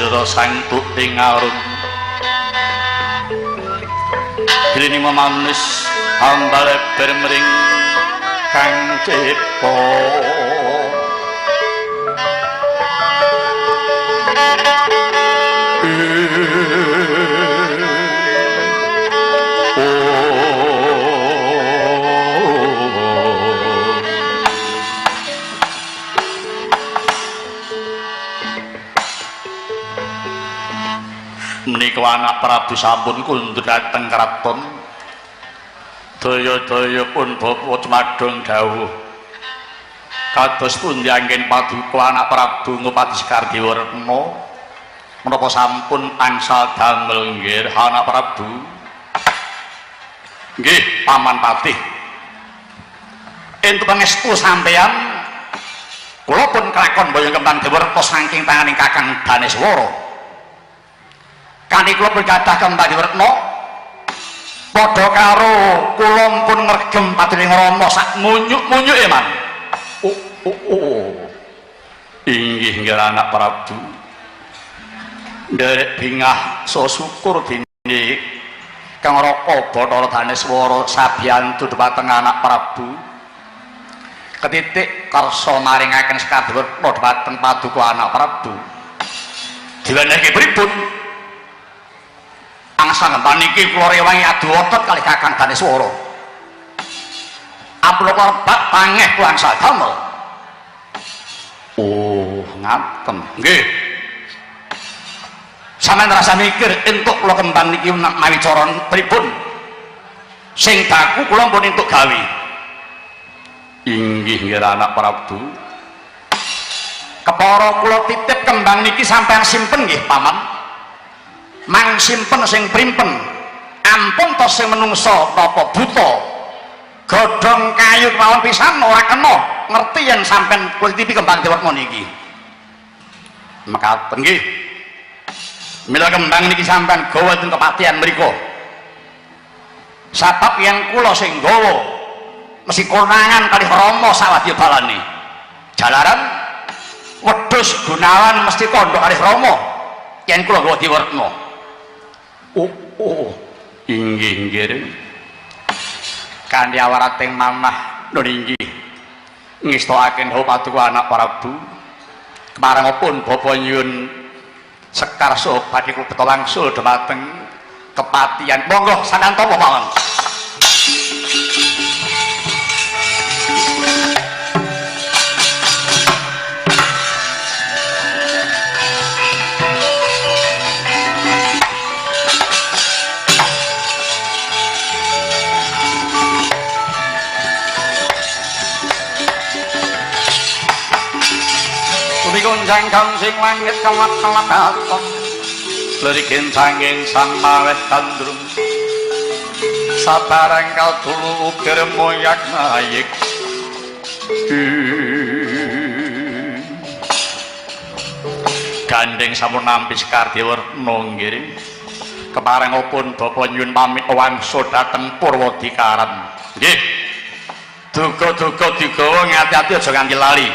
Slira sangtuk ing arum. Grining memanis ambaleber mring Kang Cepo. Menika anak Prabu sampun kundur dhateng kraton. Daya-daya pun bapa cumadong dawuh. Kados pundi anggen paduka anak Prabu Ngupati Sekar Dewaretna? Menapa sampun angsal damel nggih anak Prabu? Nggih, Paman Patih. Entuk pangestu sampeyan kula pun kelakon boyong kembang Dewaretna saking tanganing Kakang Daneswara. Kanthi kula pun gadah kembang Dewaretna padha karo kula pun ngregem patining Rama sak munyuk-munyuke man. Oh, oh, oh. Inggih nggih anak Prabu. Nderek bingah so syukur dene Kang Raka Bathara Daneswara sabiyantu dhumateng anak Prabu. Ketitik karsa maringaken Sekar Dewaretna dhumateng paduka anak Prabu. Diwenehke pripun? Angsal ngemban niki kula rewangi adu otot kalih Kakang Daneswara. Ampun kula rebak pangeh kula angsal damel. Oh, ngaten. Nggih. Sampeyan rasa mikir entuk kula kembang niki mawi cara pripun? Sing baku kula pun entuk gawe. Inggih nggih anak Prabu. Kepara kula titip kembang niki sampeyan simpen nggih, Paman. Mang simpen sing primpen, ampun to sing menungso napa buta, godhong kayu mawon pisan ora kena ngerti yen sampean kula titipi kembang Dewaretna niki. Mekaten nggih. Mila kembang niki sampean gawa teng kepatihan mriku. Sabab yen kula sing gawa mesti konangan kalih Rama sawadya balane. Jalaran wedhus Gunawan mesti kandha kalih Rama yen kula gawa Dewaretna. Oh, oh, inggih nggih. Kanthi awarating manah nun inggih ngestokaken dawuh paduka anak Prabu. Kemarangipun bapa nyuwun sekar saha badhe kula beto wangsul dhumateng kepatihan. Monggo sampeyan tampa mawon. Gonjang kansing langit kelap-kelap katon lerikin sanging sang maweh gandrung sabarang kadulu ukir moyak mayik. Gandeng sampun nampi Sekar Dewaretna nggih. Keparengipun bapa nyuwun pamit wangsul dhateng Purwadikaran. Nggih. Duga-duga digawa ngati-ati aja nganti lali.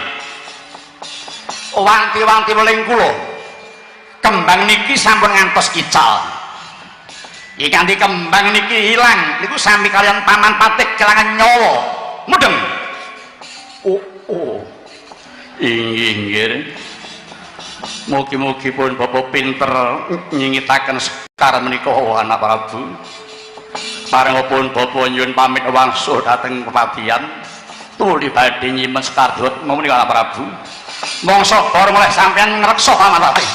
Wanti-wanti weling kula kembang niki sampun ngantos ical. Iki kanthi kembang niki ilang niku sami kalian Paman Patih kelangan nyawa. Mudeng. Oh, oh. Inggih nggih. Mugi-mugi pun bapa pinter nyingitaken sekar menika anak Prabu. Parengipun bapa nyuwun pamit wangsul dhateng kepatihan tuli badhe nyimen Sekar Dewaretna menika anak Prabu. Mongso bar mulih sampeyan ngreksa Paman Patih.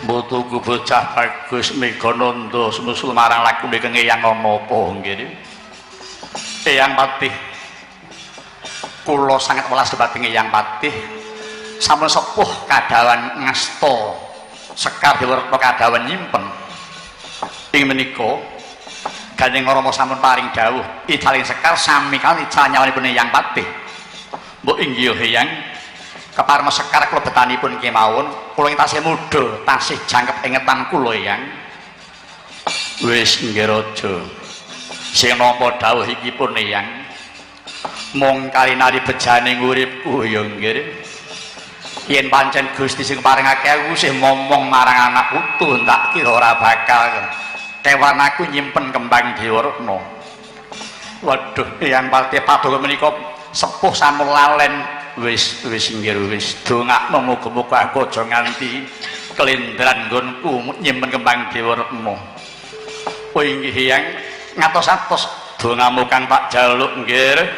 Mbotuku bocah bagus Megananda sumusul marang lakune keng Eyang ana apa nggih. Eyang Patih, kula sanget welas dhumateng Eyang Patih. Sampun sepuh kadawan ngasta Sekar Dewaratna kadawan nyimpen. Ing menika Kanjeng Rama sampun paring dawuh icaling Sekar sami kaliyan ical nyawanipun Eyang Patih. Mbok inggih Eyang, keparma Sekar klebetanipun kemawon kula ing tasih muda, tasih jangkep ingetan kula Eyang. Wis nggih raja. Sing nampa dawuh iki pun Eyang. Mung kalinari bejane uripku ya nggih. Yen pancen Gusti sing paringake aku sih momong marang anak putu tak kira ora bakal kewan aku nyimpen kembang Dewaratna. Waduh, Eyang Patih paduka menika sepuh sampun lalen. Wis wis nggih wis dongakno muga-muga aku aja nganti kelendran nggonku nyimpen kembang Dewaratna. Oh inggih Eyang, ngatos-atos dongamu kang tak jaluk nggih.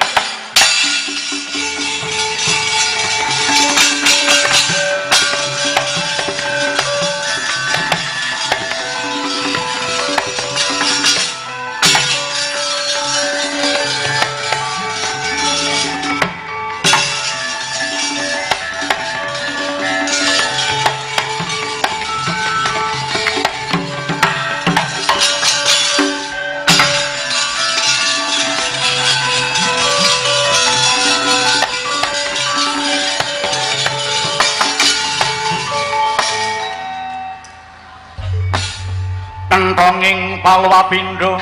Entonging palwapindha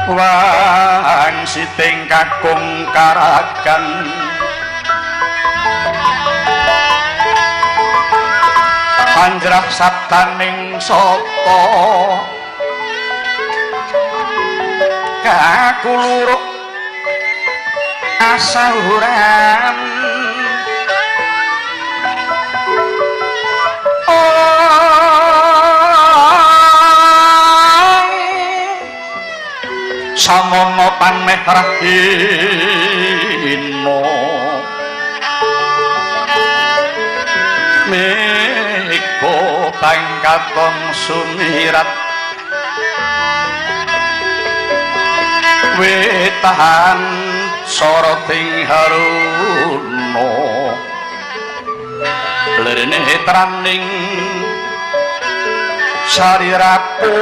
wangsiting kakung karagan anjrah sabdaning sata kakuluruk asahuran. Samono panmeh rahina meko bangkaton sumirat wetahan soroting haruna lirene traning sariraku.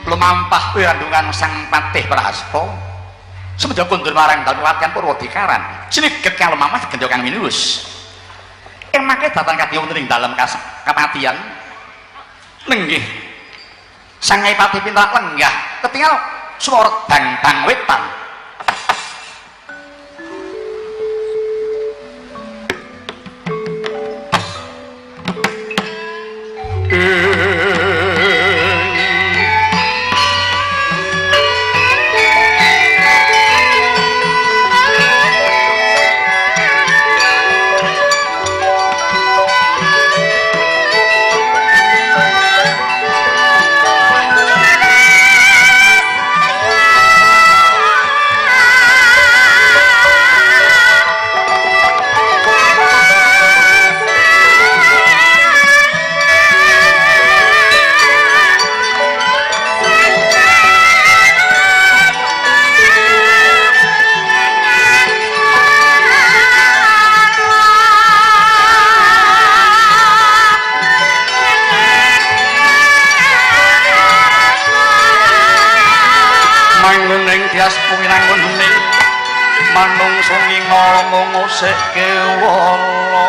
Lumampah wirandungan Sang Patih Prahasta semenjak kundur marang dalem latihan Purwadikaran siniget kang lumamah gendha kang minulus ing mangke datan kadya wonten ing dalem kapatihan nenggih Sang Patih pintak lenggah ketingal swara dang-dang wetan. Tias punginangun hening manungsa ngingala ngosek kewala.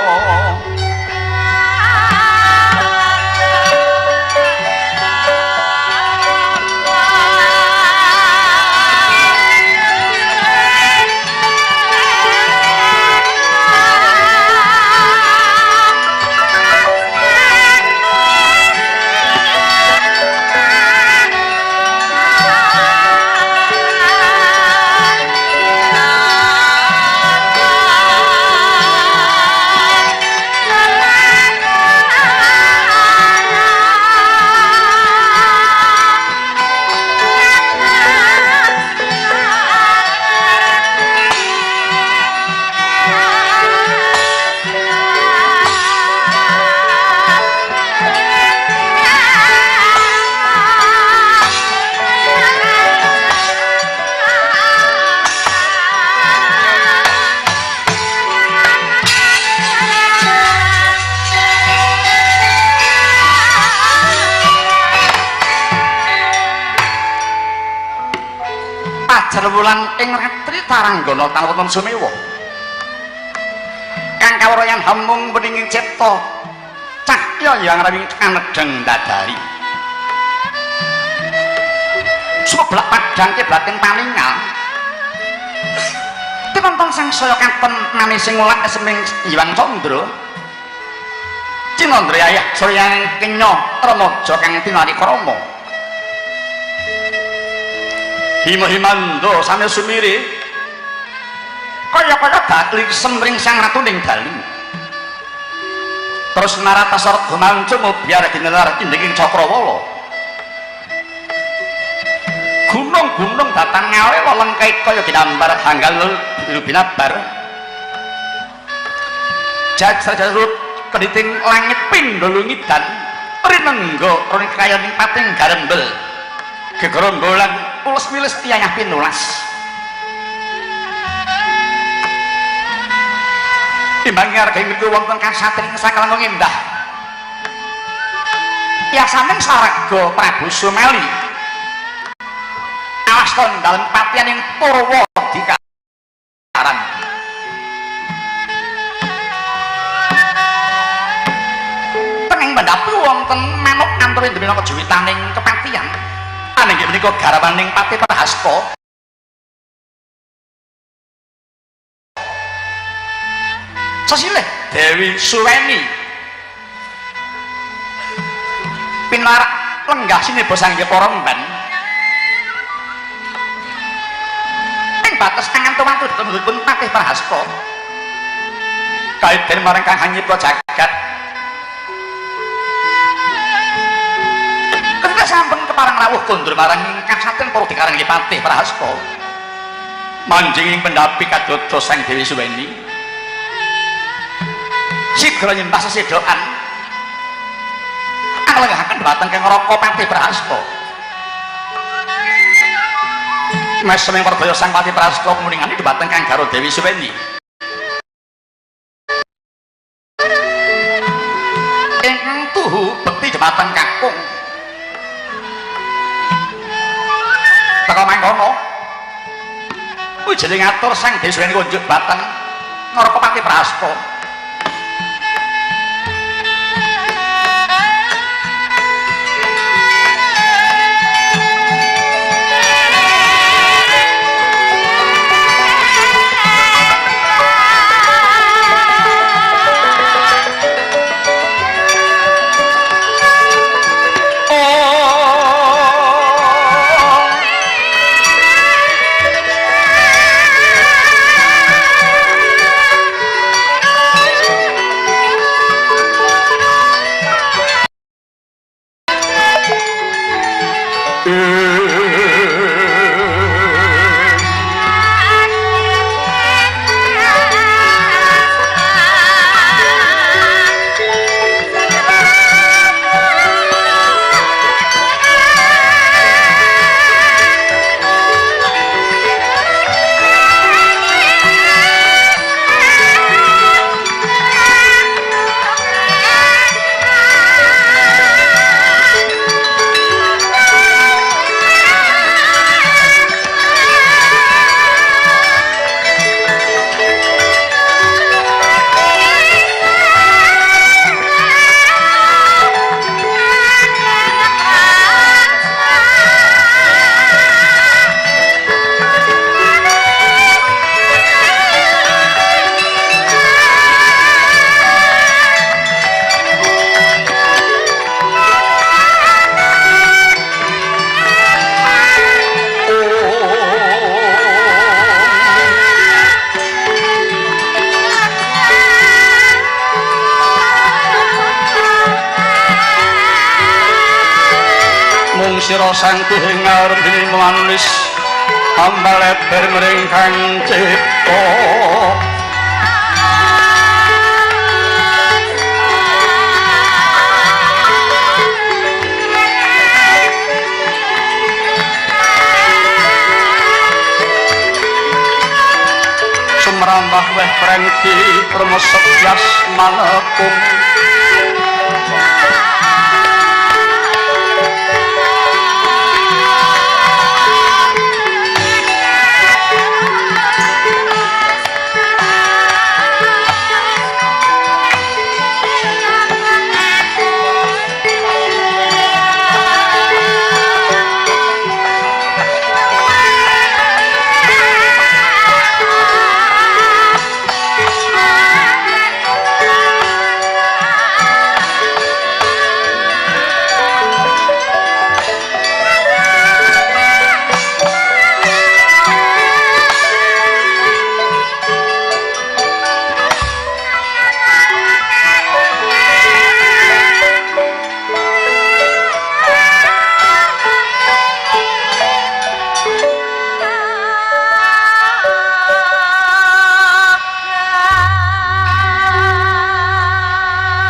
Fajar wulan ing ratri taranggana tan wonten sumewa. Kang kawrayan hamung weninging cipta cahya yang rawing anedheng dadari. Sumeblak padhang kiblating paningal. Tinonton sangsaya katon manising ulak seming Hyang Candra. Cinandra ayah surya kenya remaja kang tinari krama. Hima-himanda sami sumire kaya-kaya bakli semring sang ratuning dalu. Terus naratasarga mancung biar dinelar indinging cakrawala. Gunung-gunung datang ngalela lengkait kaya dinambar hanggal binabar. Jajar-jajar kediting langit pindha lungidan rinengga rene kayaning pating garembel. Gegerombolan ules miles tiyang pinulas. Timbang ngarga niku wonten kasatri sakalangkung endah. Yasaning saraga Prabu Sumali. Awasta dalem patian ing Purwa Dikaran. Tenging mendapi wonten manuk antara minangka juwitaning kepatian. Aning inggih menika garwaning Patih Prahasta. Sesilih Dewi Suweni pinarak lenggah sineba sangge para emban. Ing bates angantu-antu ditemuipun Patih Prahasta. Kaiden marang kang hanyipta jagat. Ketika sampun keparang rawuh kondur marang kasaten para dikarang Patih Prahasta. Manjing ing pendhapi kadodos Sang Dewi Suweni. Sigra nyembah sesedokan. Anglengahaken dhumateng Kang Raka Patih Prahasta. Mesem ing parbaya Sang Patih Prahasta muningani dhumateng Kang Garwa Dewi Suweni. Ingkang tuhu bekti dhumateng kakung. Teka mangkono. Ujane ngatur Sang Dewi Suweni kunjuk dhumateng Naraka Patih Prahasta. Sira sang tuhe ngarep dene manulis hamba leber mring kang cipta. Sumrambah weh prengki premesep yas manekung.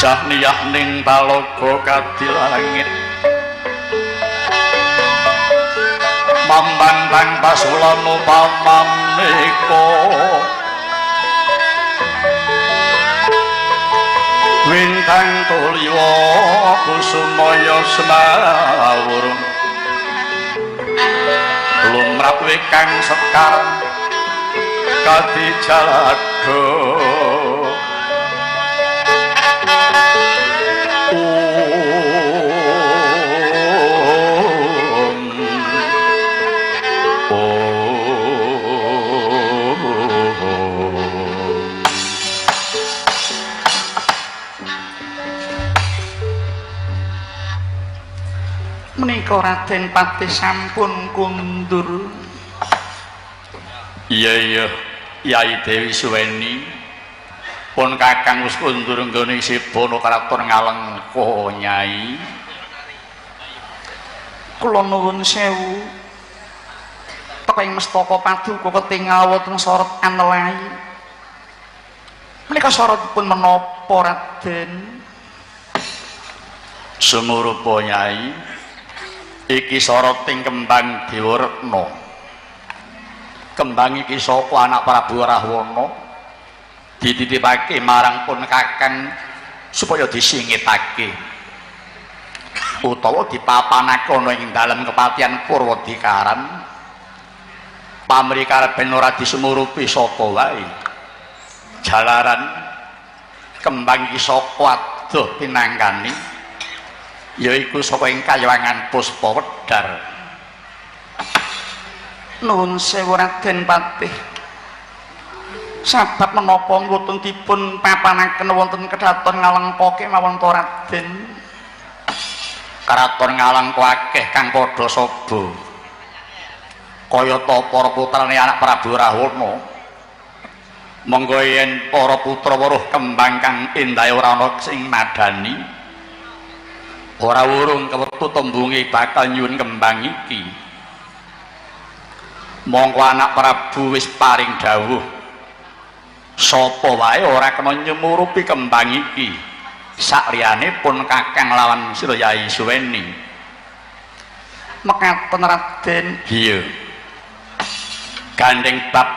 Cahniyah ning talaga kadilangit mambang pasulana pamaneka wintang tuliwa kusumaya semawur lumrah wekang sekar kadi jalada. Menika Raden Patih sampun kundur. Iya iya Yai Dewi Suweni pun kakang wis kundur nggone sibana kraton Ngalengka Nyai. Kula nuwun sewu. Teka ing mestaka paduka ketingal wonten sorot anelai. Menika sorotipun menapa Raden? Sumurupa Nyai, iki soroting kembang Dewaretna. Kembang iki saka anak Prabu Rahwana dititipake marang pun kakang supaya disingitake utawa dipapanake ana ing dalem kepatihan Purwadikaran pamrih ben ora disumurupi sapa wae. Jalaran kembang iki saka adoh pinangkani yaiku saka ing kayangan Puspa Wedhar. Nuwun sewu Raden Patih, sabab menapa mboten dipun papanaken wonten kedaton Ngalengka kemawon to Raden? Kraton Ngalengka akeh kang padha saba kayata para putrane anak Prabu Rahwana. Monggo yen para putra weruh kembang kang endahe ora ana sing madani, ora wurung kewetu tembunge bakal nyuwun kembang iki. Monggo anak Prabu wis paring dawuh sapa wae ora kena nyumurupi kembang iki sakliyane pun kakang lawan sira Yai Suweni. Mekaten Raden. Iya, gandeng bab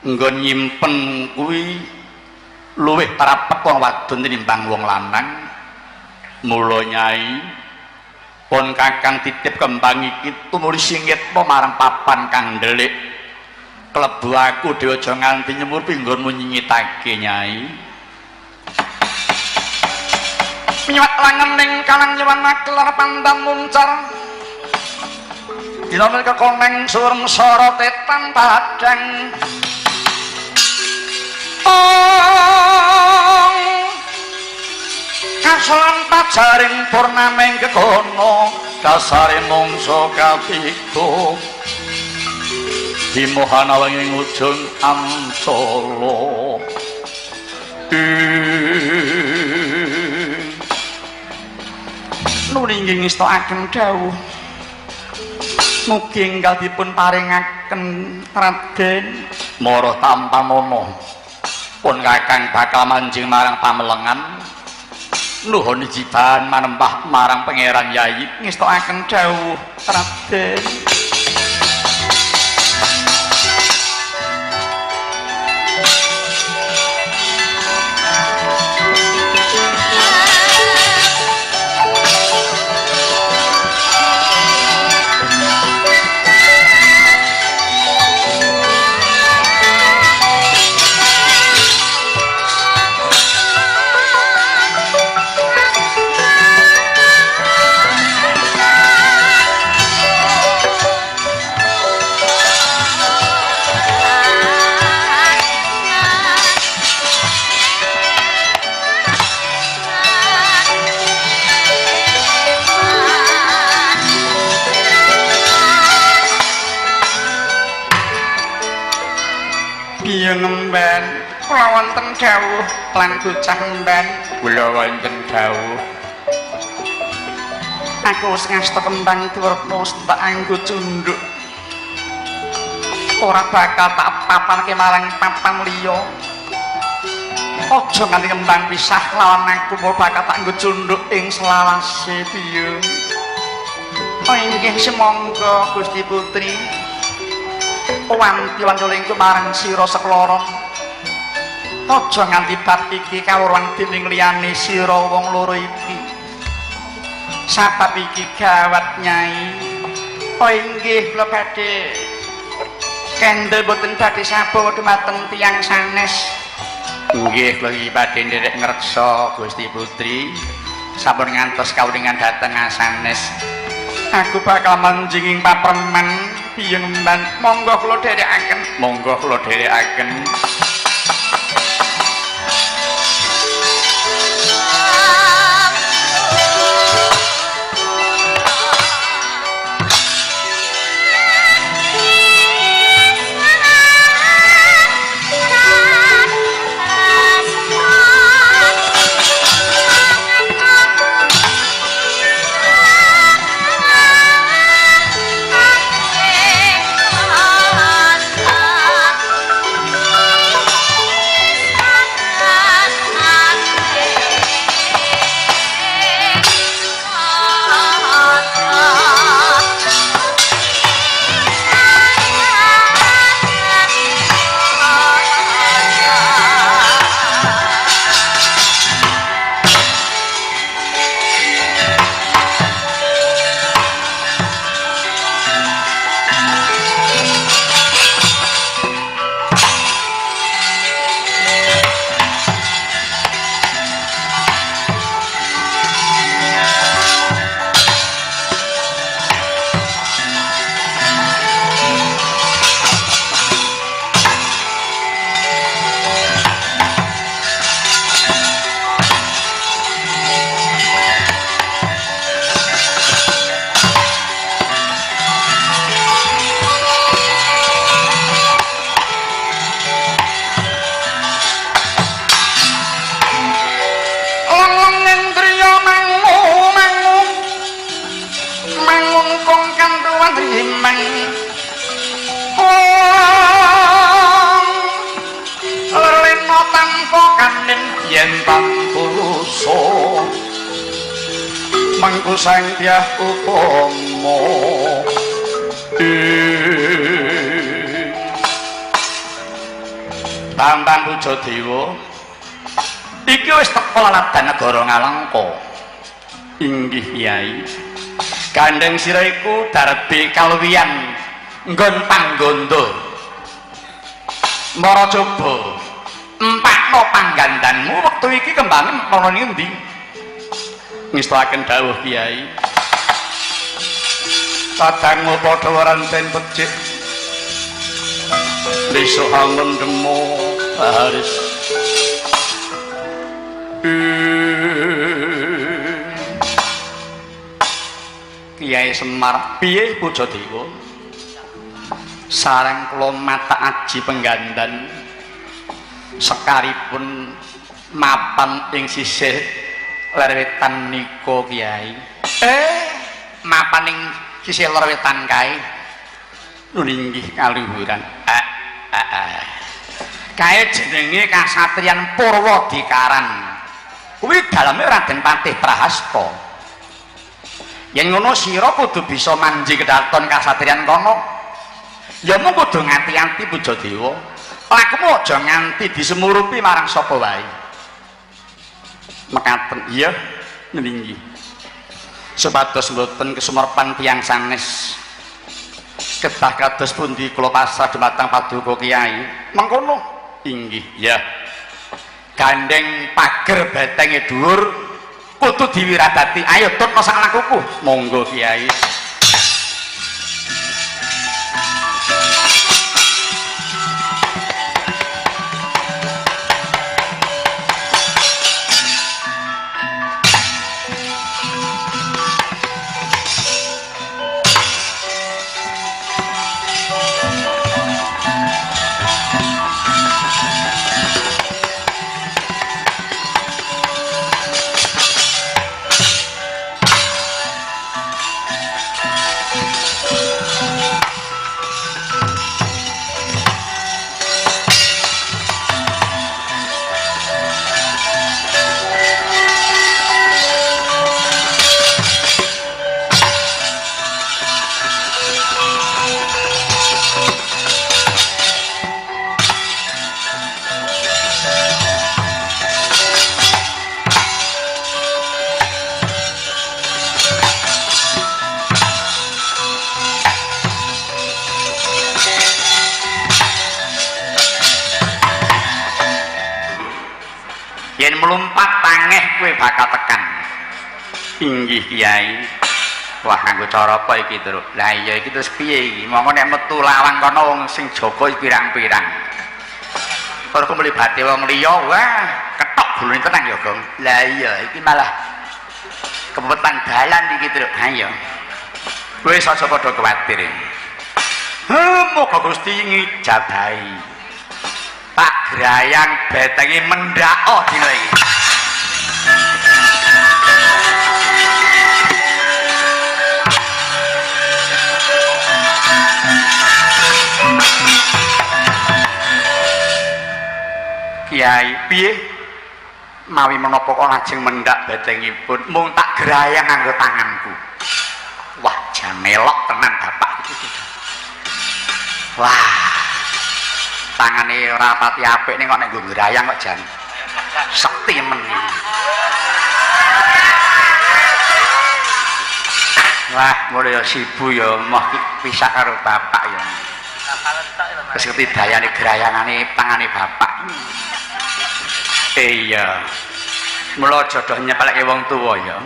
nggon nyimpen kuwi luwih rapet wong wadon tinimbang wong lanang. Mula Nyai pun kakang titip kembang iki tumuli singitna marang papan kang ndelik. Klebu aku dhewe aja nganti nyemurpi nggonmu nyingitake Nyai. Miwat langening kalang nyuwun makelar pandan muncar dina kekoneng surem sorote padang. Ong kasolan pajaring purnameng kekono dasare mangsa katiga dimohana ing ujung ancala. Nuli inggih ngestakaken dawuh mugi enggal dipun paringaken Raden. Mara tampanana pun kakang bakal manjing marang pamelengan nuhun jiban manembah marang Pangeran Yai. Ngestakaken dawuh Raden. Ngemban kula wonten dawuh lan bocah ngemban kula wonten dawuh. Aku wis ngasta kembang Dewaretna wis tak anggo cundhuk, ora bakal tak papanke marang papan liya. Aja nganti kembang pisah lawan aku mau bakal tak nggo cunduk ing selawase piye. Oh inggih semangga Gusti Putri. Wanti-wanti marang sira sekloro. Aja nganti bab iki kawruhan dening liyane sira wong loro iki. Sabab iki gawat Nyai. Oh inggih kula badhe kendel boten badhe sabawa dumateng tiyang sanes. Nggih kula iki badhe nderek ngreksa Gusti Putri. Sampun ngantos kawuningan dhateng asanes. Aku bakal manjing ing papreman piyeng mban. Monggo kula dherekaken. Monggo kula dherekaken. Mangku sang dyah upama Bambang Pujadewa iki wis teka laladan negara Ngalengka. Inggih Kyai. Gandeng sira iku darbe kaluwihan nggon panggondo. Mara coba empakno panggandanmu wektu iki kembange ana ning endi? Ngestakaken dawuh Kyai. Kadangmu padha waranten becik. Besok angon demo Haris. Kyai Semar piye Pujadewa? Sareng kula mata aji penggandan sekaripun mapan ing sisih ler wetan nika Kyai. Mapan ing sisih lor wetan kae. Nun inggih kaluhuran. Kae jenenge Kasatriyan Purwadikaran. Kuwi daleme Raden Patih Prahasta. Yen ngono sira kudu bisa manji kedaton kasatriyan kono. Ya mung kudu ngati-ati Pujadewa. Lakumu aja nganti disemurupi marang sapa wae. Mekaten iya ninggi. Supados mboten kesumerpan tiyang sanes. Kedah kados pundi kula pasrah dumateng paduka Kyai. Mengkono inggih ya. Gandeng pager betenge dhuwur kudu diwiradati. Ayo tutno sak lakuku. Monggo Kyai. Yen mlumpat tangeh kowe bakal tekan. Inggih Kiai. Wah, nganggo cara apa iki, Truk? Lah iya iki terus piye iki? Monggo nek metu lawang kono wong sing jaga pirang-pirang. Ora mlibate wong liya, wah, ketok gulune tenang ya, Gong. Lah iya, iki malah kepetan dalan iki, Truk. Ha iya. Wis aja padha kuwatir. Muga Gusti ngijabahi. Pak Grayang betengi mendhako dina iki. Kiai, piye? Mawi menapa kok lajeng mendhak betengipun mung tak grayang nganggo tanganku. Wah, jamelok tenan bapak iki. Wah. Tangane ora pati apik ning kok nek nggo grayang kok jan sekti men. Wah, ngono ya sibu ya moh pisah karo bapak ya. Wis ngerti dayane grayangane tangane bapak. Iya. Mula jodoh nyepeleke wong tuwa ya.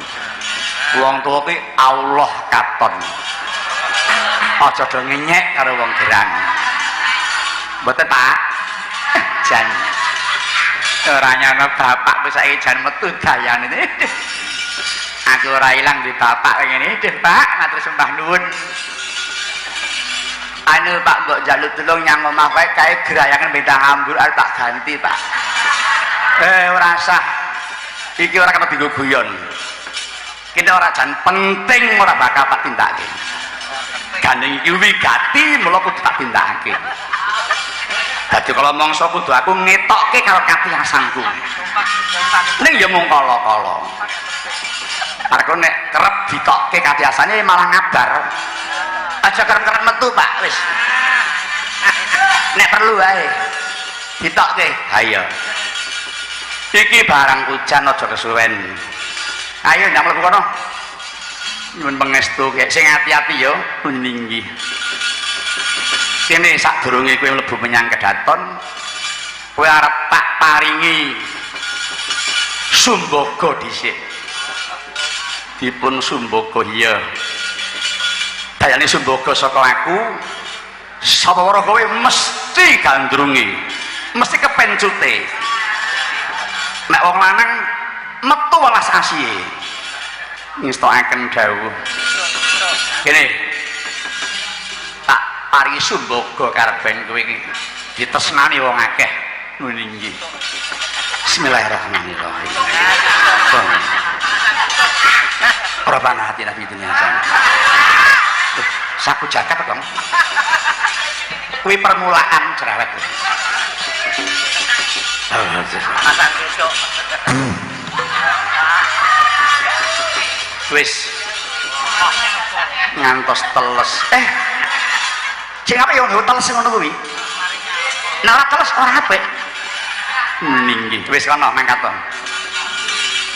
Wong tuwa kuwi Allah katon. Aja do ngenyek karo wong gerang. Mboten, Pak. Jan. Ora nyana bapak wis saiki jan metu dayane. Aku ora ilang di bapak ngene. Duh, Pak, matur sembah nuwun. Anu Pak mbok njaluk tulung nyang omah kowe kae grayangan bentang ambur arep tak ganti, Pak. Ora sah. Iki ora kena dienggo guyon. Kene ora jan penting ora bakal tak tindakake. Gandeng iki wigati mula kudu tak tindakake. Dadi kala mangsa kudu aku ngetokke karo katiyasanku. Ning ya mung kala-kala. Arep nek kerep ditokke katiyasane malah ngabar. Aja kerep-kerep metu, Pak, wis. Nek perlu wae. Ditokke. Ha iya. Iki barang hujan aja kesuwen. Ayo ndang mlebu kono. Nyuwun pangestu sing ati-ati ya, ninggi. Kene sadurunge kowe mlebu menyang kedaton, kowe arep tak paringi sumbaga dhisik. Dipun sumbaga iya. Dayane sumbaga saka aku, sapa wara kowe mesti gandrungi, mesti kepencute. Nek wong lanang metu welas asihe. Ngestokaken dawuh. Kene. Tak paringi sumbaga karben kowe iki ditresnani wong akeh. Nuwun inggih. Bismillahirrahmanirrahim. Rabbana atina fid dunya hasanah. Saku jaket kok. Kuwi permulaan cerewet. Masak besok. Wis ngantos teles. Sing apik ya nggo teles ngono kuwi. Nek ora teles ora apik. Ninggi. Wis kono mangkat to.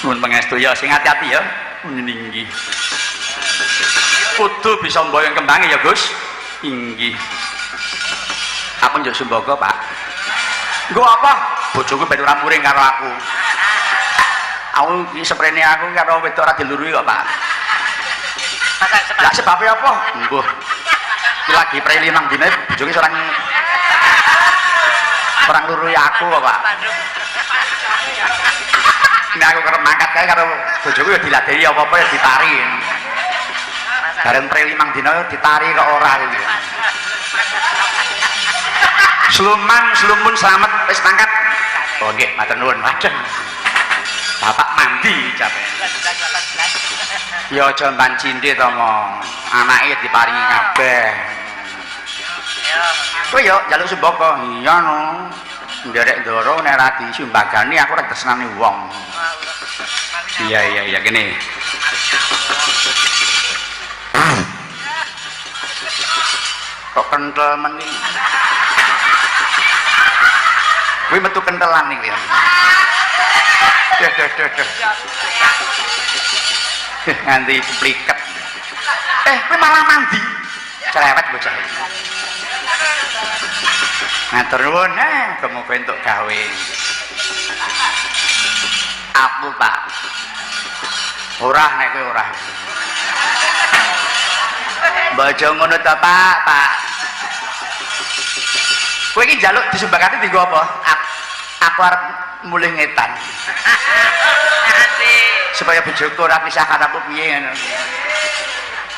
Nuwun pangestu ya sing ati-ati ya. Ninggi. Kudu bisa mboyong kembange ya, Gus. Inggih. Aku njuk sumbaga, Pak. Nggo apa? Bojoku ben ora muring karo aku. Aku iki seprene aku karo wedok ora dilurui kok, Pak. Lah sebabe apa? Mbuh. Iki lagi prei 5 dina bojoke seorang orang lurui aku kok, Pak. Nek aku kerep mangkat kae karo bojoku ya diladeni apa-apa ya ditari. Bareng prei 5 dina ditari kok ora iki. Sluman, slumun slamet wis mangkat. Oh nggih, matur nuwun. Waduh. Bapak mandi capek. Ya aja mban cindhe to, Mo. Anake diparingi kabeh. Kowe yo njaluk sembako. Iya no. Nderek ndoro nek ora disumbagani aku ora tresnani wong. Iya iya iya gini. Kok kentel men iki. Kuwi metu kentelan iki ya. Duh duh duh duh. Nganti pliket. Kowe malah mandi. Cerewet bocah iki. Matur nuwun, muga-muga entuk gawe. Aku, Pak. Ora nek kowe ora. Mbok aja ngono to, Pak, Pak. Kowe iki njaluk disumbangake dienggo apa? Aku arep mulih ngetan. Supaya bojoku ora pisah karo aku piye ngono.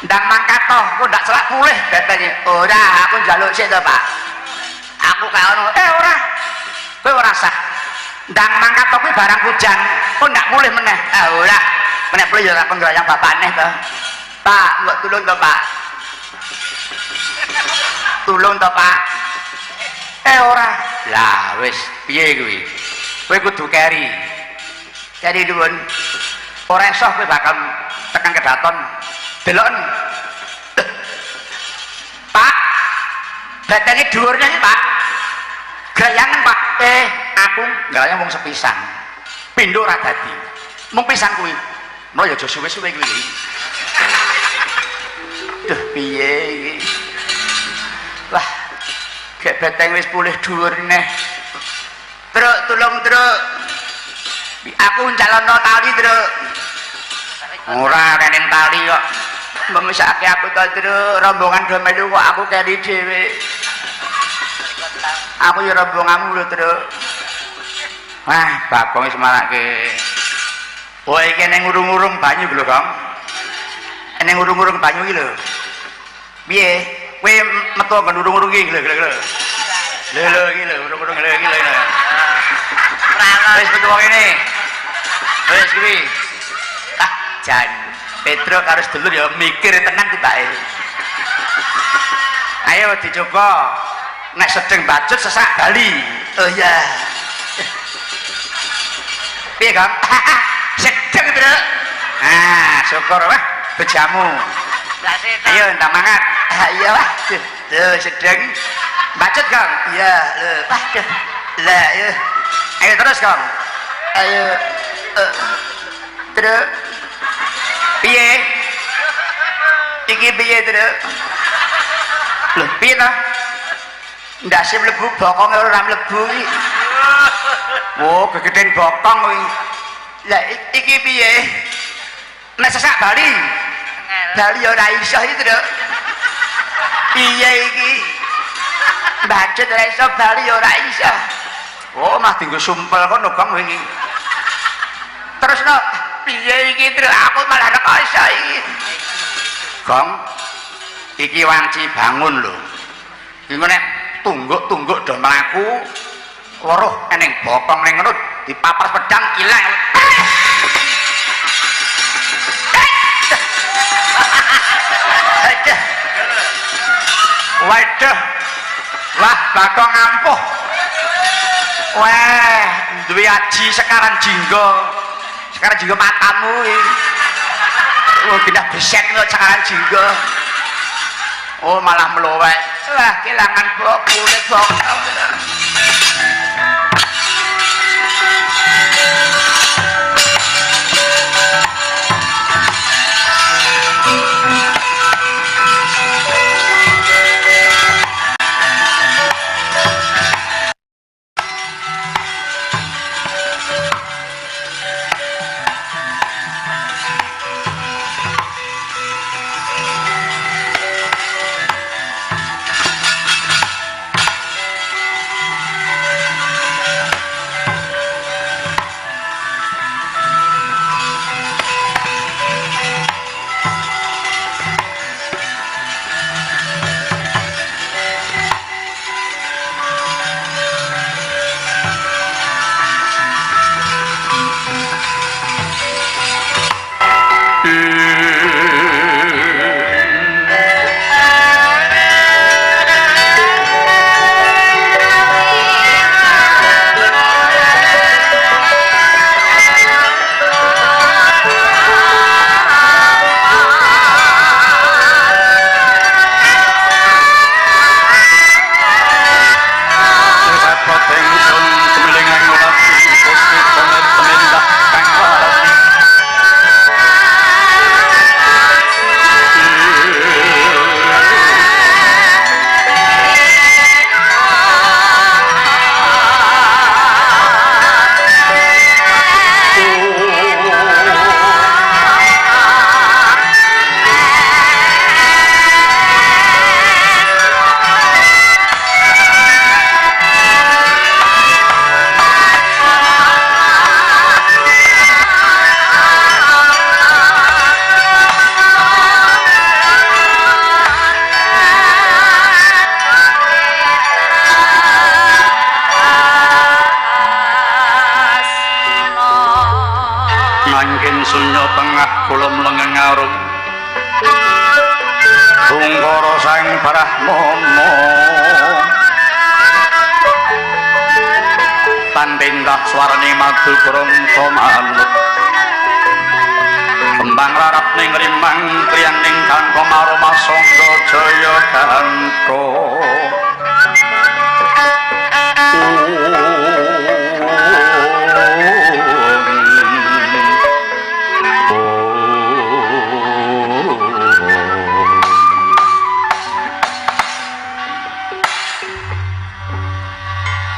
Ndang mangkat toh, aku ndak selak pulih betenge. Ora, aku njaluk sik to, Pak. Aku kayak ngono. Eh ora. Kowe ora sah. Ndang mangkat to kuwi barang hujan, kok ndak mulih meneh. Ah ora. Nek mulih ya ora pengrayang bapak neh to. Pak, mbok tulung to, Pak. Tulung to, Pak. Eh ora. Lah wis, piye kuwi? Kowe kudu keri. Keri nuwun. Ora iso kowe bakal tekan kedaton. Deloken. Pak. Betenge dhuwur neh, Pak. Grayangan, Pak. Eh, aku ngrayang wong sepisan. Pindho ora dadi. Mung pisan kuwi. Mula ya aja suwe-suwe kuwi. Duh, piye iki? Wah. Gek beteng wis pulih dhuwur neh. Truk, tulung, Truk. Aku njalono tali, Truk. Ora kening tali kok. Mbok mesake aku to, Truk. Rombongan do melu kok aku keri dhewe. Aku ya rombonganmu lho, Truk. Wah, Bagong wis marake. Oh, iki ning urung-urung banyu lho, Kang. Ning urung-urung banyu iki lho. Piye? Kowe metu nggon urung-urung iki lho, lho, lho. Lho, lho iki lho, urung-urung lho iki lho. Wis metu wong ini. Wis kuwi. Ah, jan. Petro karo sedulur ya mikir tenan tibake. Ayo dicoba. Nek sedeng bacut sesak bali. Oh iya. Piye, Kang? Sedeng, Bro. Ah, syukur wah bejamu. Ayo entar mangat. Ah, iya wah. Lho, sedeng. Bacut, Kang. Iya, lho. Wah, duh. Lah, ayo. Ayo terus, Kang. Ayo. Terus. Piye? Iki piye, Truk? Lho, piye ta? Ndase mlebu bokonge ora mlebu iki. Oh, gegeden bokong kuwi. Lah iki piye? Nek sesak bali. Bali ora iso iki, Truk. Piye iki? Bacut ora iso, bali ora iso. Oh, mah dienggo sumpel kono, Gong iki. Terus no, piye iki, Truk? Aku malah rekoso iki. Gong, iki wanci bangun lho. Iki nek tungguk-tungguk do mlaku weruh eneng bokong ning ngono dipapar pedang ilang. Aduh. Waduh. Wah, Bagong ampuh. Wah, duwe aji sekaran jingga. Sekaran jingga matamu iki. Oh, pindah beset kok sekaran jingga. Oh, malah mlowek. Wah, kelangan bok kulit bokong. sunya tengah kula mlengeng arum Bungkara Sang Brahmana tan pindah swarane madu grangsa manut kembang rarap ning rimang kriyang ning kangkong maroma sangga jaya gantha.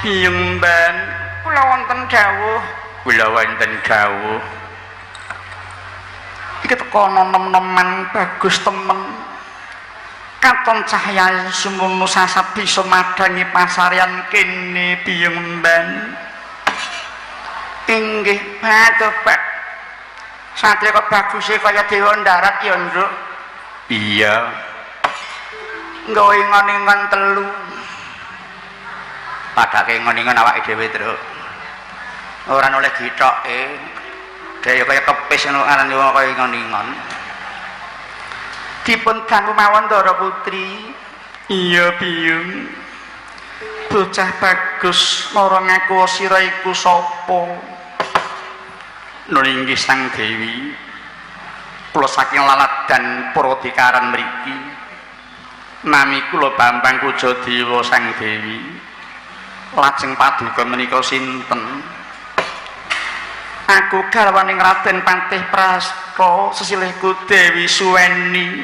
Biyung ben kula wonten dawuh. Kula wonten dawuh. Iki teko nem-neman bagus temen. Katon cahya sumunu sasat bisa madangi pasaryan kene Biyung ben. Inggih, Pak. Satria kok baguse kaya dewa ndarat ya, Nduk. Iya. Nggawe ingon-ingon telu. Padake ngon-ingon awake dhewe, Truk. Ora oleh dithoke. Dhewe kaya kepis ngono arane wong kaya ingon-ingon. Dipun dangu mawon Ndara Putri. Iya, Biyung. Bocah bagus mara ngaku sira iku sapa? Nun inggih Sang Dewi. Kula saking Laladan Purwadikaran mriki. Nami kula Bambang Pujadewa Sang Dewi. Lajeng paduka menika sinten? Aku garwaning Raden Patih Prasta, sesilihku Dewi Suweni.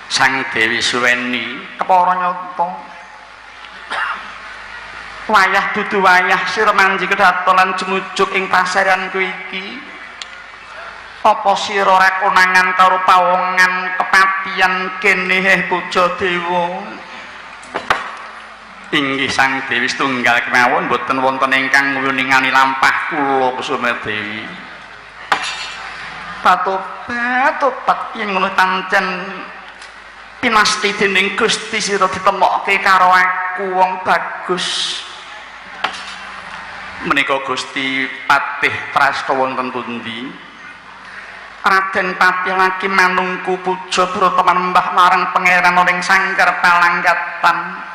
Sang Dewi Suweni kepara nyata. Wayah dudu wayah sira manji kedaton lan jumujuk ing pasaryanku iki. Apa sira ora konangan karo pawongan kepatian kene heh Pujadewa? Inggih Sang Dewi setunggal kemawon boten wonten ingkang ngwiningani lampah kula Kusuma Dewi. Patobat yen ngono pancen pinasti dening Gusti sira ditemokke karo aku wong bagus. Menika Gusti Patih Prasta wonten pundi? Raden Patih lagi manungku puja brata manembah marang pangeran ing sanggar palanggatan.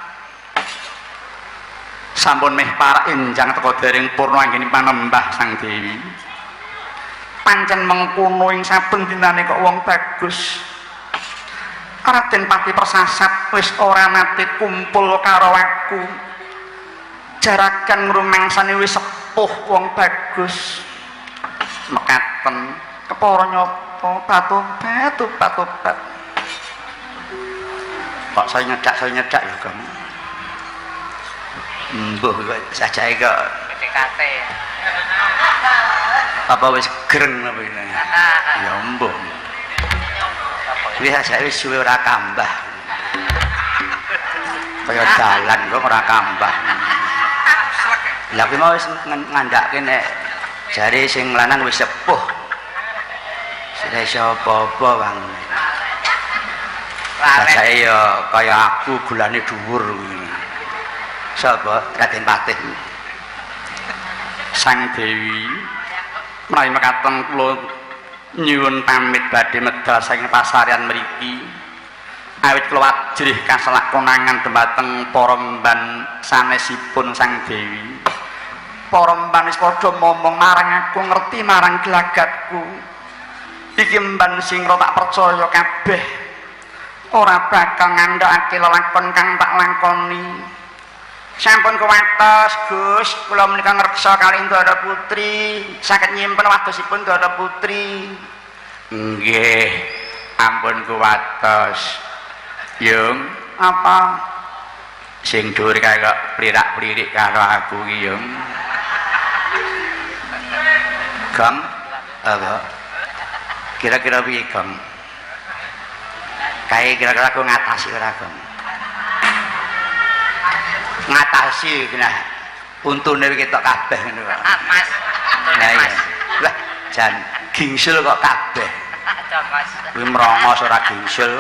Sampun meh parak enjang teka dereng purna anggene panembah Sang Dewi. Pancen mengkono ing saben dinane kok wong bagus. Raden Patih persasat wis ora nate kumpul karo aku. Jaragan ngrumangsani wis sepuh wong bagus. Mekaten kepara nyata patobat. Kok saya nyedak ya, Kang. Mbuh kok sajake kok PDKT. Apa wis greng apa ini? Ya mbuh. Wis sajake wis suwe ora kambah. Kaya dalan kok ora kambah. Lah kuwi mau wis ngandhake nek jare sing lanang wis sepuh. Sira iso apa-apa, Bang. Sajake ya kaya aku gulane dhuwur kuwi. Sapa? Raden Patih. Sang Dewi menawi mekaten kula nyuwun pamit badhe medal saking pasaryan mriki. Awit kula ajrih kaselak konangan dhumateng para mban sanesipun Sang Dewi. Para mban wis padha momong marang aku ngerti marang gelagatku. Iki mban sing tak percaya kabeh. Ora bakal ngandhakake lelakon kang tak lakoni. Sampun kuwatos, Gus, kula menika ngreksa kalih Ndara Putri, saged nyimpen wadosipun Ndara Putri. Nggih, ampun kuwatos. Yung, apa? Sing dhuwur kae kok plirak-plirik karo aku ki, Yung. Gong, apa? Kira-kira piye, Gong? Kae kira-kira aku ngatasi ora, Gong? Ngatasi nah untune ketok kabeh ngono kok. Mas. Lah iya. Lah jan gingsul kok kabeh. Mas. Kuwi mrongos ora gingsul.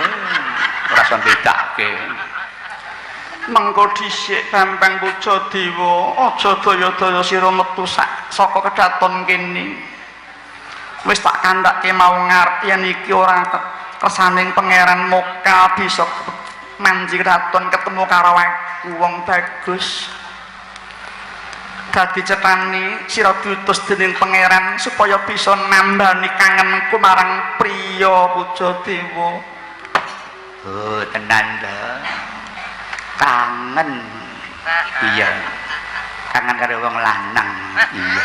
Ora iso bedake. Mengko dhisik Bambang Pujadewa, aja daya-daya sira metu saka kedaton kene. Wis tak kandhake mau ngarep yen iki ora kersaning pangeran moka bisa manji kraton ketemu karo aku wong bagus. Dadi cetani sira diutus dening pangeran supaya bisa nambani kangenku marang priya Pujadewa. Oh, tenan to. Kangen. Iya. Kangen karo wong lanang. Iya.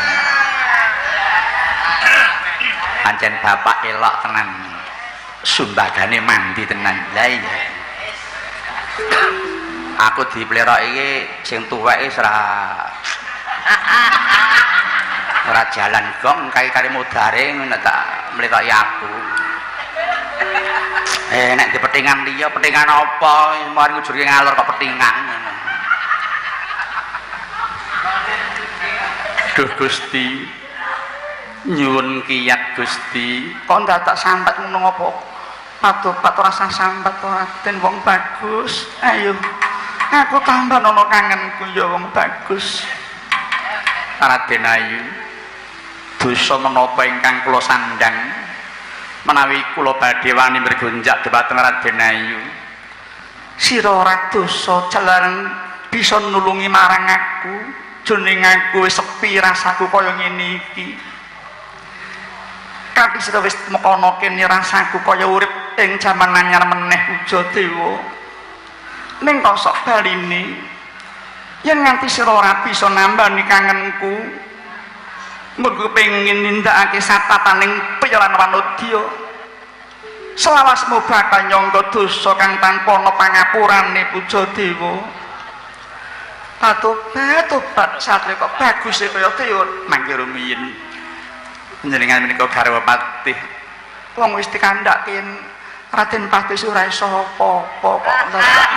Pancen bapak elok tenan. Sumbagane mandi tenan. Lah iya. Aku dipleroki iki sing tuwek wis ora jalan gong kae kare mudare ngono tak mleroki aku. Nek dipetingan liya, petingan apa? Mari ngujurke ngalor kok petingan ngono. Duh Gusti, nyuwun kiyat Gusti. Kok ndadak sambat ngono apa? Patobat ora sah sambat ora den wong bagus. Ayo, aku tambah nono kangenku ya wong bagus. Raden Ayu, dosa menapa ingkang kula sandhang menawi kula badhe wani mrigonjak dhumateng Raden Ayu? Sira ora dosa jalaran bisa nulungi marang aku, jroning aku wis sepi rasaku kaya ngene iki. Kanthi sira wis mekono kene rasaku kaya urip ing jaman anyar meneh Pujadewa. Ning kosok baline yen nganti sira ora bisa nambani kangenku, mergo pengin nindakake satataning priya lan wanodya, selawasmu bakal nyangga dosa kang tanpa ana pangapurane Pujadewa. Patobat tobat satria kok baguse kaya dewa. Mangke rumiyin panjenengan menika garwa patih. Wong wis dikandhake Raden Patih ora iso apa-apa kok ndadak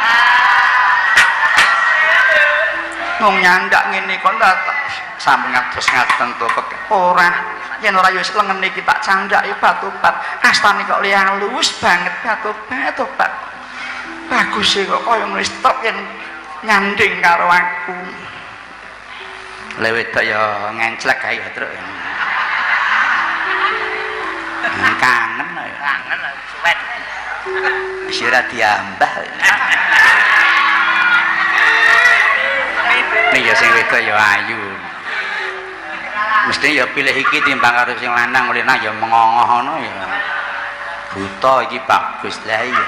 wong nyandak ngene kok ndadak sampun ngados ngaten to ora yen ora ya wis lengene iki tak candhake patobat astane kok li alus banget patobat tobat baguse kok kaya wis trep yen nyanding karo aku. Le wedok ya ngenclek kae ya truk. Kangen ya. Kangen suwet. Wis ora diambah. Nek ya sing wedok ya ayu. Mesti ya pilih iki timbang karo sing lanang, lanang ya mengongoh ngono ya. Buta iki bagus lah iya.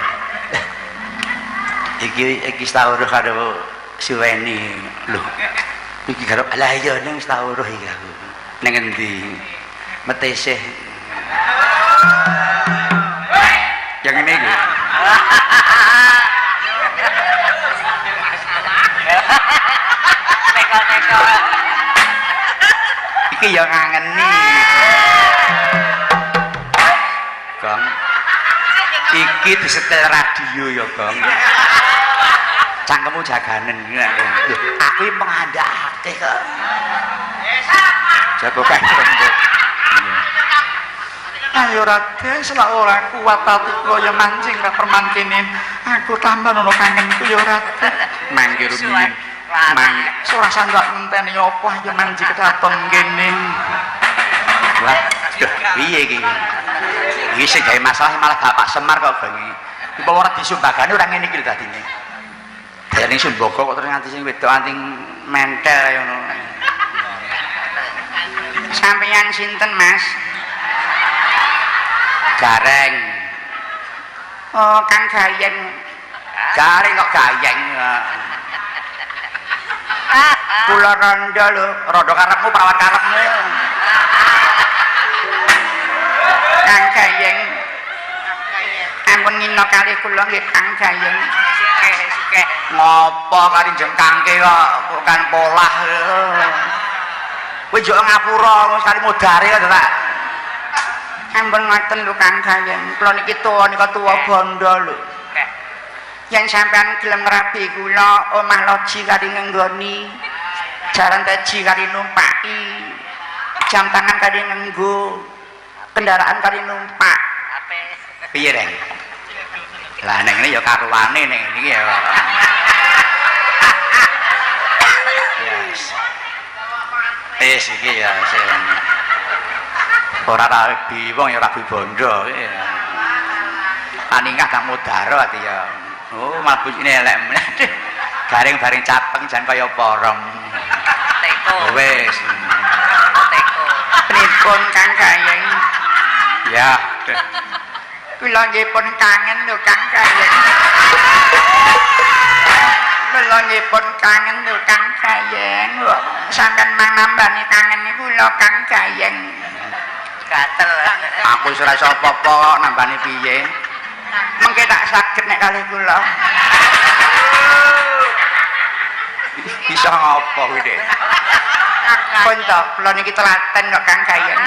Iki iki sawruh karo Suweni. Lho. Iki karo lah iya ning sawruh iki aku. Ning endi? Metesih. Yang ini iki. Neko-neko. Iki ya ngangeni. Gong. Iki disetel radio ya, Gong. Cangkemmu jaganen. Lho, aku iki mengandhakake kok. Jago kae rembug. Ayo Raden, selak ora kuat atiku ya mancing ka permangkene. Aku tambah nono kangenku ya Raden. Mangke rumiyin. Mang ora sandak ngenteni apa ya manji kedaton kene. Wah, duh, piye iki? Iki sing gawe masalah malah Bapak Semar kok bengi. Iki ora disumbagane ora ngene iki lho dadine. Dene sumbaga kok terus nganti sing wedok anting mentel kaya ngono. Sampeyan sinten, Mas? Gareng. Oh, Kang Gayeng. Gareng kok gayeng. Kula rondo lho, rondo karepmu perawan karepmu. Kang Gayeng. Ampun ngino kalih kula nggih Kang Gayeng. Sugih, sugih. Ngopo kari jengkangke kok kan polah. Kowe njuk ngapura wis kari mudare kok tak. Ampun ngoten lho Kang Gayeng. Kula niki tuwa nika tuwa bondo lho. Yen sampean gelem ngrabi kula omah loji kari ngenggoni, jaran teji kari numpaki, jam tangan kari ngenggo, kendaraan kari numpak. Piye reng? Lah ning ngene ya karuane ning ngene iki ya. Yes. Wis iki ya sing. Ora rabi wong ya rabi bondo. Aningah gak mudaro ati ya. Oh, malah bojone elek. Garing-garing capeng jan kaya porong. Teko. Wis. Teko. Pripun Kang Gayeng? Ya. Kula nggih pun kangen lho Kang Gayeng. Kula nggih pun kangen lho Kang Gayeng. Sampeyan mang nambani kangen niku kula Kang Gayeng. Gatel. Aku wis ora iso apa-apa kok nambani piye. Mengke tak saged nek kalih kula. Bisa ngopo kuwi, Dik? Pun to, kula niki telaten kok Kang Gayeng.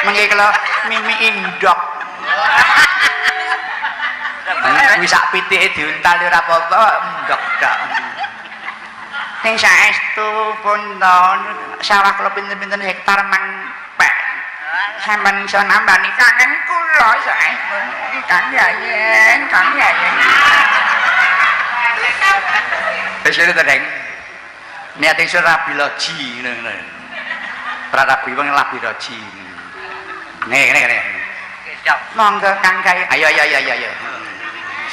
Mengke kula mimi indok. Kuwi sak pitike diuntal ya ora apa-apa, ndok tok. Ning saestu pun to, sawah kula pinten-pinten hektar mang pek. Sampeyan iso nambani kangen kula saestu. Kang Gayeng, Kang Gayeng. Wis ngene to, Deng. Niat ingsun rabi loji ngono ngono. Ora rabi wong rabi loji. Ngene ngene ngene. Gendong. Monggo Kang Gayeng. Ayo ayo ayo ayo ayo.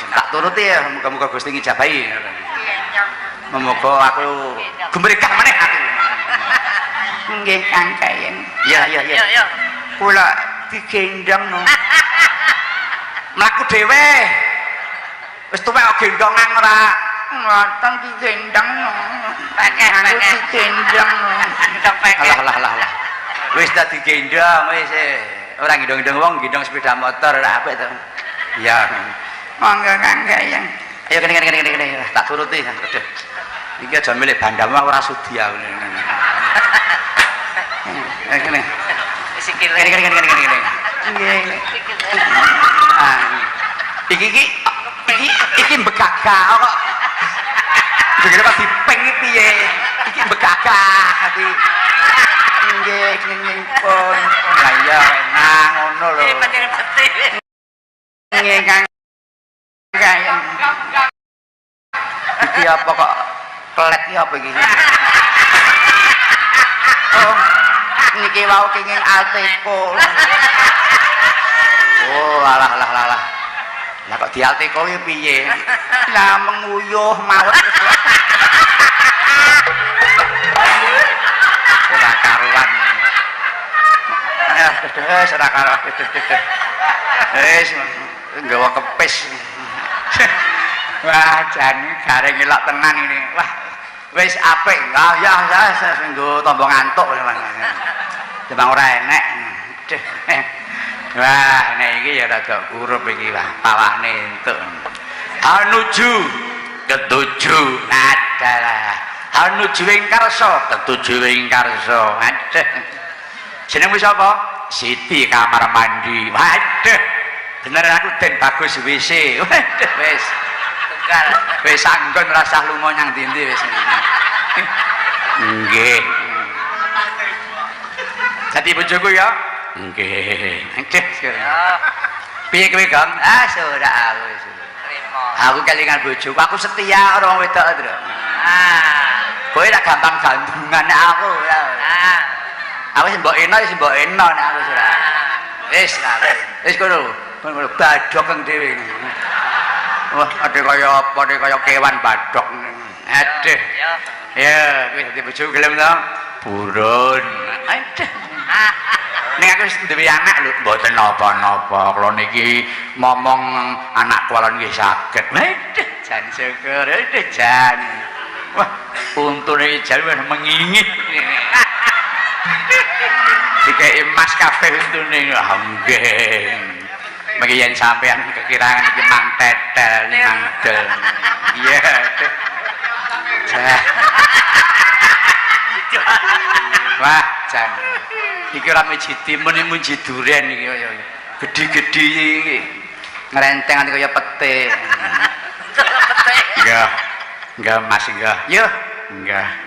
Tak turuti ya, muga-muga Gusti ngijabahi. Muga aku gumregah meneh aku. Nggih Kang Gayeng. Iya iya iya. Yo yo. Kula digendong no. Mlaku dhewe. Wis tuwek kok gendongan ora. Ngoten digendong no. Pakai Aku pakai. digendong no. Gendong pakai. Alah alah alah alah. Wis dadi gendong wis. Ora gendong-gendong wong, gendong sepeda motor ora apik to. Iya. Monggo Kang Gayeng. Ayo kene kene kene kene. Tak turuti. Aduh. Iki aja milik bandamu aku ora sudi aku. Eh kene. Sikile. Kene kene kene kene kene. Nggih. Sikile. Ah. Iki iki iki iki begagah kok. Begini kok dipeng iki piye? Iki begagah ati. Nggih, nggih pun. Lah iya enak ngono lho. Ini peti. Nggih Kang Gayeng. Iki apa kok kelet iki apa iki? Oh, niki wau kenging Alteko. Oh, alah alah alah. Alah. Lah kok dialteko iki piye? Lah menguyuh mawon. Ora karuan. Wis ora karuan. Wis nggawa kepis. Wah, jan garing elok tenan ini. Wah, wis apik. Ah ya ya wis nggo tombo ngantuk Mas. Timbang ora enek. Duh. Wah, nek iki ya rada kurup iki wah, pawane entuk. Hanuju ketujuh adalah hanuju ing karsa, ketujuh ing karsa. Aduh. Jenengmu sapa? Siti kamar mandi. Waduh. Bener aku den bagus WC. Waduh, wis. Tunggal. Wis anggon rasah lunga nyang ndi-ndi wis. Nggih. Dadi bojoku ya? Nggih. Nggih. Yo, Piye kowe, Gong? Ah, ora aku wis. trimo. Aku kelingan bojoku, aku setia karo wong wedok, Tru. Ah. Kowe tak gampang gandrungan nek aku. Ya. Ah. Aku sing mbok eno wis mbok eno nek aku wis ora. Wis lah. Wis kono. Kono badhok dhewe. Wah, ade kaya apa, ade kaya kewan badhok. Aduh. Yo. Ya, kowe dadi bojoku gelem to? Purun. Aduh. Ning aku wis duwe anak lho, mboten napa-napa. Kula niki momong anak kula nggih saged. Aduh, jan syukur. Aduh, jan. Wah, untune jan wis mengingit. Dikeki emas kabeh untune. Ah, nggih. Mengki yen sampean kekirangan iki mang tetel mang del. Iya. Aduh. Jah. Wah, jan. Iki ora miji timun iki miji duren iki kaya gedhi-gedhi iki. Ngrenteng nganti kaya pete. Pete. Enggak. Enggak, Mas, enggak. Yo, Enggak.